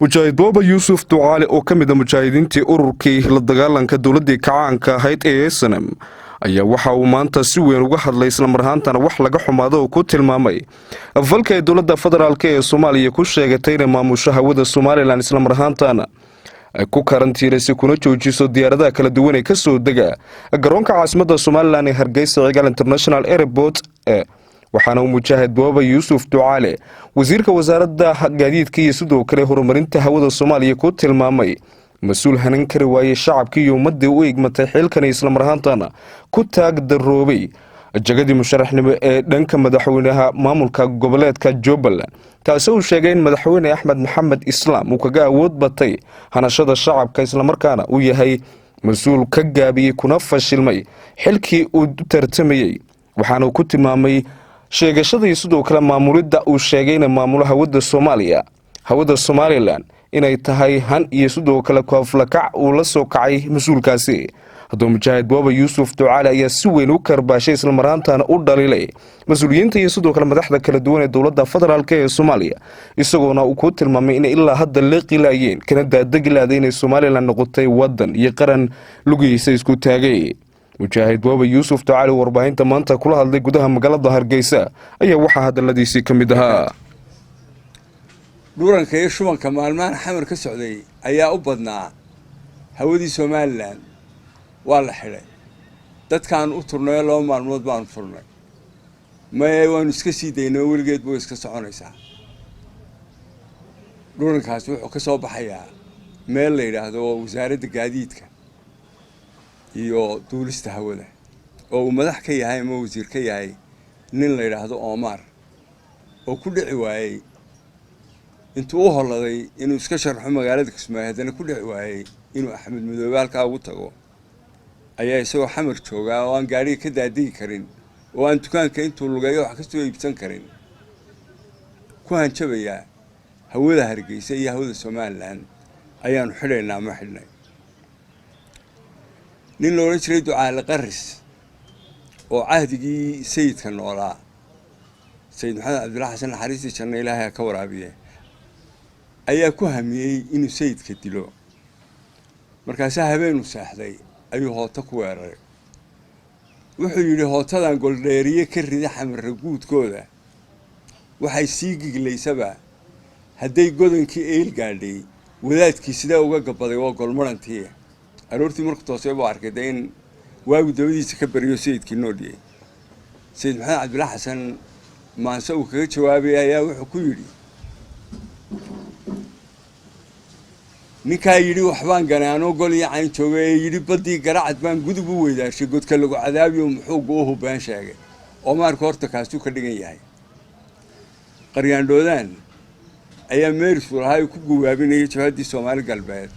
Mujaahid Booba Yuusuf Ducaale oo ka mid a mujaahidiintii ururkii la dagaalanka dowladdii kacaanka ahayd ee SNM ayaa waxa uu maanta si weyn uga hadlay, islamar ahaantana wax laga xumaado oo ku tilmaamay falka ay dowladda federaalk ee Soomaaliya ku sheegatay inay maamusho hawada Somalilan, islamar ahaantana ay ku karantiilaysa kuna joojiso diyaaradaha kala duwan ee kasoo dega garoonka caasimadda Somalilan ee Hargeysa, Cigaal International Airport. Waxaana uu Mujaahid Booba Yuusuf Ducaale wasiirka wasaaradda gaadiidka iyo sidoo kale horumarinta hawada Soomaaliya ku tilmaamay mas-uul hanan kari waayey shacabkii iyo ummadii u igmatay xilkan, islamar ahaantana ku taag daroobay jagadii musharaxnimo ee dhanka madaxweynaha maamulka goboleedka Jubbaland, taasi uu sheegay in Madaxweyne Axmed Maxamed Islaam uu kaga awood batay hanashada shacabka, islamarkaana uu yahay mas-uul ka gaabiyey kuna fashilmay xilkii uu tartamayey. Waxaana uu ku tilmaamay sheegashadii sidoo kale maamulidda uu sheegay inay maamulo hawada Soomaaliya, hawada Somalilan, inay tahay han iyo sidoo kale kooflakac uu la soo kacay mas-uulkaasi. Haddaba Mujaahid Booba Yuusuf Ducaale ayaa si weyn u karbaashay, islamaraantaana u dhaliilay mas-uuliyiinta iyo sidoo kale madaxda kala duwan ee dowladda federaalk ee Soomaaliya, isagoona uu ku tilmaamay inay ilaa hadda leeqi laayeen kana daadegi laaday inay Somalilan noqotay wadan iyo qaran lugihiisa isku taagay. Mujaahid Booba Yuusuf Ducaale warbaahinta maanta kula hadlay gudaha magaalada Hargeysa ayaa waxaa hadaladiisii ka mid ahaa: Dhuranka iyo shubanka maalmahan Xamar ka socday ayaa u badnaa hawadii Somalilan waa la xidhay. Dadkaan u turnayo 2 maalmood baanu turnay, maye waanu iska sii daynay, weligeed way iska soconaysaa. Dhurankaasi wuxuu ka soo baxayaa meel la yidhaahdo Wasaaradda Gaadiidka iyo Duulista Hawada, oo uu madax ka yahay ama wasiir ka yahay nin la yidhaahdo Omar, oo ku dhici waayey intuu u holladay inuu iska sharxo magaalada Kismaayo, haddana ku dhici waayey inuu Axmed Madoobe halkaa ugu tago. Ayaa isagoo Xamar joogaa oo aan gaadhiga ka daadegi karin oo aan dukaanka intuu lugeeyo wax ka soo iibsan karin ku hanjabayaa hawada Hargeysa iyo hawada Somalilan ayaanu xidhaynaa. Ma xidhnay. Nin la odhan jiray Ducaale Qaris oo cahdigii sayidka noolaa, Sayid Maxamed Cabdulla Xasan, naxariistii janno Ilaahay ha ka waraabiye, ayaa ku hamiyey inuu sayidka dilo. Markaasaa habeenu seexday ayuu hooto ku weeraray. Wuxuu yidhi: "Hootadan goldheeriye ka rida xamara guudkooda, waxay sii giglaysaba hadday godankii Eyl gaadhay, wadaadkii sidee uga gabaday? Waa golmarantii." Aroortii markuu toosay buu arkay dee in waagu dabadiisa ka beriyo sayidkii nooliyey. Sayid Maxamed Cabdulla Xasan maanse uu kaga jawaabaya ayaa wuxuu ku yidhi: "Ninkaa yidhi waxbaan ganay anoo gol iyo cayn joogay, ee yidhi baddii Garacad baan gudub u weydaashay, godka lagu cadaabiyo muxuu uhu been sheegay." Oomaarka horta kaasuu ka dhigan yahay. Qaryaandhoodaan ayaa meeris lahaa ku guwaabinayay jabhaddii Soomaali Galbeed.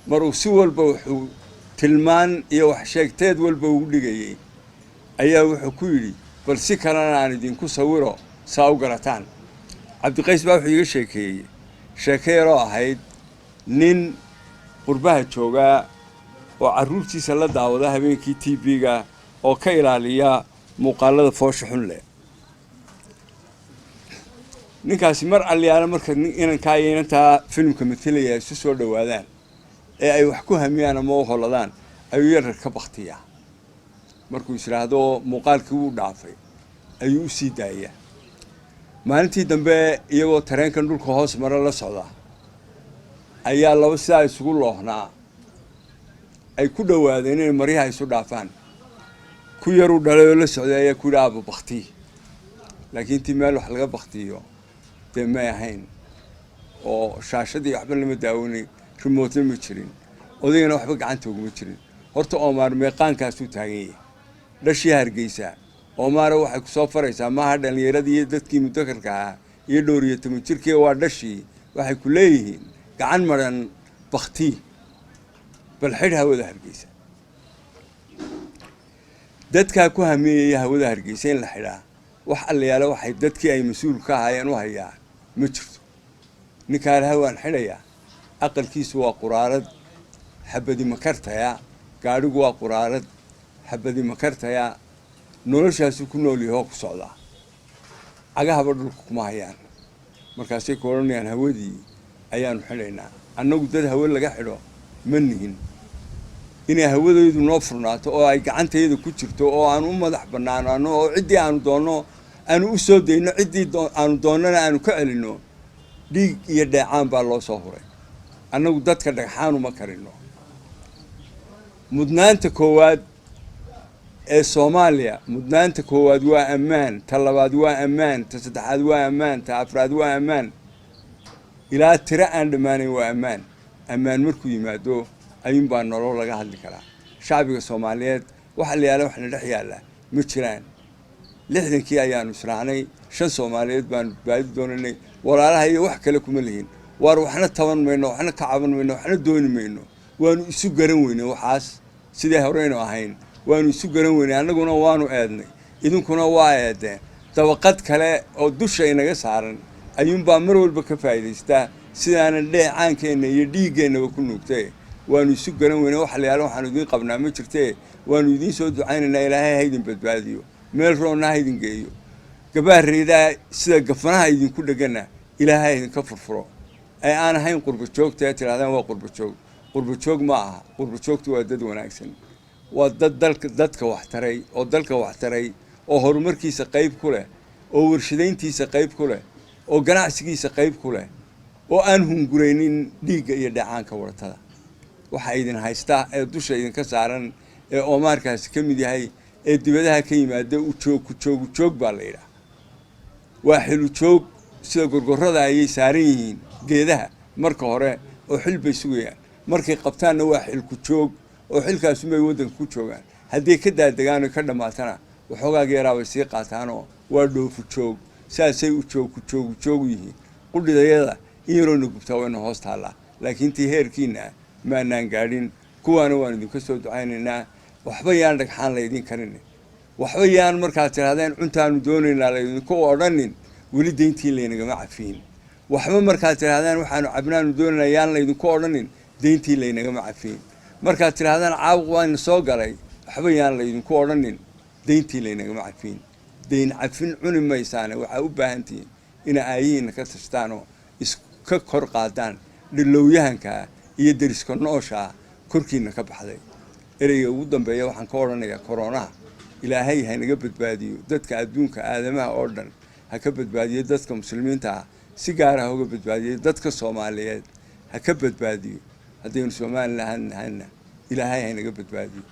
Mar uu si walba wuxuu tilmaan iyo wax sheegteed walba ugu dhigayey ayaa wuxuu ku yidhi: "Bal si kalena aan idinku sawiro saa u garataan." Cabdiqays baa wuxuu iiga sheekeeyey sheeko yaroo ahayd nin qurbaha joogaa oo carruurtiisa la daawada habeenkii TV-ga oo ka ilaaliya muuqaalada foosha xun leh. Ninkaasi mar alliyaala marka inankaa iyo inantaa filimka matelaya isu soo dhowaadaan ee ay wax ku hamiyaan ama u holladaan ayuu yarar ka baktiyaa. Markuu is idhaahdo muuqaalkii wuu dhaafay ayuu u sii daayaa. Maalintii dambe iyagoo tareenkan dhulka hoos mara la socda ayaa laba sidaa isugu loohnaa ay ku dhowaadeen inay maryaha isu dhaafaan. Ku yaruu dhalay oo la socday ayaa ku yidhi: "Aaba, baktiy." Laakiin tii meel wax laga baktiyo dee may ahayn, oo shaashadii waxba lama daawanay, remote-na ma jirin, odaygana waxba gacanta uguma jirin. Horta Oomaar meeqaankaasuu taagan yahay. Dhashii Hargeysa Oomaare waxay kusoo faraysaa maaha dhallinyaradii iyo dadkii mudakarka ahaa iyo dhowr iyo toban jirkii, waa dhashii. Waxay ku leeyihiin: "Gacan maran bakti, bal xidh hawada Hargeysa." Dadkaa ku hamiyaya hawada Hargeysa in la xidhaa, wax allayaale waxay dadkii ay mas-uul ka ahaayeen u hayaa ma jirto. Ninkaan hawaan xidhayaa, aqalkiisu waa quraarad xabadi makartaya, gaadhigu waa quraarad xabadi makartaya, noloshaasuu ku nool yahoo ku socdaa, cagahaba dhulka kuma hayaan. Markaasay ku odhanayaan hawadii Ayaanu xidhaynaa. Annagu dad hawe laga xidho ma nihin. Inay hawadaydu noo furnaato oo ay gacantayda ku jirto oo aanu u madax bannaanaano oo ciddii aanu doonno aanu u soo dayno, ciddii aanu doonnana aanu ka celinno, dhiig iyo dheecaan baa loo soo huray. Annagu dadka dhagxaanu ma karino. Mudnaanta koowaad ee Soomaaliya, mudnaanta koowaad waa ammaan, ta labaad waa ammaan, ta saddexaad waa ammaan, ta afraad waa ammaan, ilaa tiro aan dhammaanayn waa ammaan. Ammaan markuu yimaado ayuunbaa nolol laga hadli karaa. Shacbiga Soomaaliyeed waxa la yaala waxna dhex yaalla ma jiraan. 60-kii ayaanu israacnay, shan Soomaaliyeed baanu baadi doonanay. Walaalaha iyo wax kale kuma lihin. Waar waxna taban mayno, waxna ka caban mayno, waxna dooni mayno. Waanu isu garan weynay waxaas sidii horeynu ahayn, waanu isu garan weynay. Annaguna waanu eednay, idinkuna waa eedeen. Dabaqad kale oo dusha inaga saaran ayuunbaa mar walba ka faa'iidaystaa, sidaanan dheecaankeenna iyo dhiiggeennaba ku nuugtay. Waanu isu garan weynay. Waxa la yaala waxaanu idiin qabnaa ma jirtee. Waanu idiin soo ducaynaynaa. Ilaahay ha idin badbaadiyo, meel roonna ha idin geeyo, gabaareydaa sida gafanaha idinku dhegana Ilaahay idinka furfuro. Ee aan ahayn qurba joogta ee tidhahdaan waa qurba joog. Qurba joog ma aha. Qurba joogtu waa dad wanaagsan, waa dad dalka dadka wax taray oo dalka wax taray oo horumarkiisa qayb ku leh oo warshadayntiisa qayb ku leh oo ganacsigiisa qayb ku leh oo aan hunguraynin dhiigga iyo dheecaanka waratada. Waxaa idin haystaa ee dusha idinka saaran ee oomaarkaasi ka mid yahay ee dibadaha ka yimaada ujoog ku joogu joog baa la yidhaha, waa xilu joog. Sida gorgorrada ayay saaran yihiin geedaha marka hore oo xil bay sugayaan. Markay qabtaanna waa xilku joog oo xilkaasunbay waddanka ku joogaan. Hadday ka daadegaan oy ka dhammaatana, waxoogaa yaraabay sii qaataanoo waa dhoofu joog. Saasay u joog ku joogu joogu yihiin. Qudhidayada in yaroona gubtaa wayna hoos taallaa, laakiin tii heerkiina maanaan gaadhin. Kuwaana waan idinka soo ducaynaynaa. Waxba yaan dhagxaan laydin karin, waxba yaan markaad tidhahdeen cuntaanu doonaynaa laydinku odhanin, weli deyntii laynagama cafiin. Waxba markaad tidhahdeen waxaanu cabnaanu doonaynaa yaan laydinku odhanin, deyntii laynagama cafiin. Markaad tidhahdaan caabuq waana soo galay, waxba yaan laydinku odhanin, deyntii laynagama cafiin. Deyn cafin cuni maysaane, waxaa u baahan tihiin ina aayihiina ka tashtaanoo iska kor qaadaan dhilowyahankaa iyo deriska nooshaa korkiina ka baxday. Ereyga ugu dambeeya waxaan ka odhanayaa koroonaha Ilaahay hanaga badbaadiyo. Dadka adduunka, aadamaha oo dhan ha ka badbaadiyo, dadka muslimiinta ah si gaara ha uga badbaadiyo, dadka Soomaaliyeed ha ka badbaadiyo. Haddaynu Somalilan nahana, Ilaahay hanaga badbaadiyo.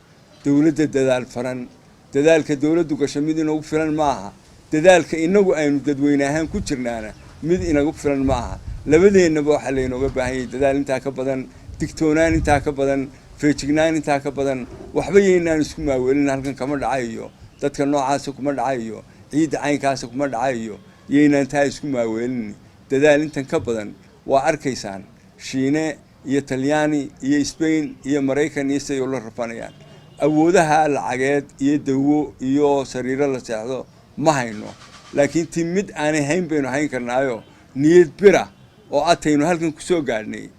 Dowladda dadaal faran, dadaalka dowladdu gasho mid inagu filan ma aha. Dadaalka inagu aynu dadweyne ahaan ku jirnaana mid inagu filan ma aha. Labadeennaba waxaa laynooga baahan yahay dadaal intaa ka badan, digtoonaan intaa ka badan, feejignaan intaa ka badan. Waxba yaynaan isku maaweelin halkan kama dhacayo, dadka noocaasa kuma dhacayo, ciidda caynkaasa kuma dhacayo. Yaynaan taa isku maaweelin. Dadaal intan ka badan waa arkaysaan Shiine iyo Talyaani iyo Sbain iyo Maraykan iyo siday ula rafanayaan. Awoodaha lacageed iyo dawo iyo sariiro la seexdo ma hayno, laakiin ti mid aanay hayn baynu hayn karnaayo. Niyad bira oo ataynu halkan kusoo gaadhnay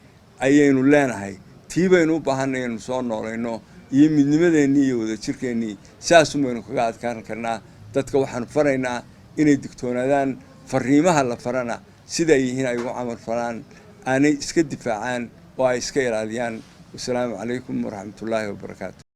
ayaynu leenahay. Tii baynu u baahanay aynu soo noolayno iyo midnimadeennii iyo wadajirkeennii. Saasun baynu kaga adkaan karnaa. Dadka waxaanu faraynaa inay digtoonaadaan, fariimaha la farana sida ay yihiin ay ugu camal falaan, aanay iska difaacaan oo ay iska ilaaliyaan. Wasalaamu calaykum waraxmatullaahi wabarakaatu.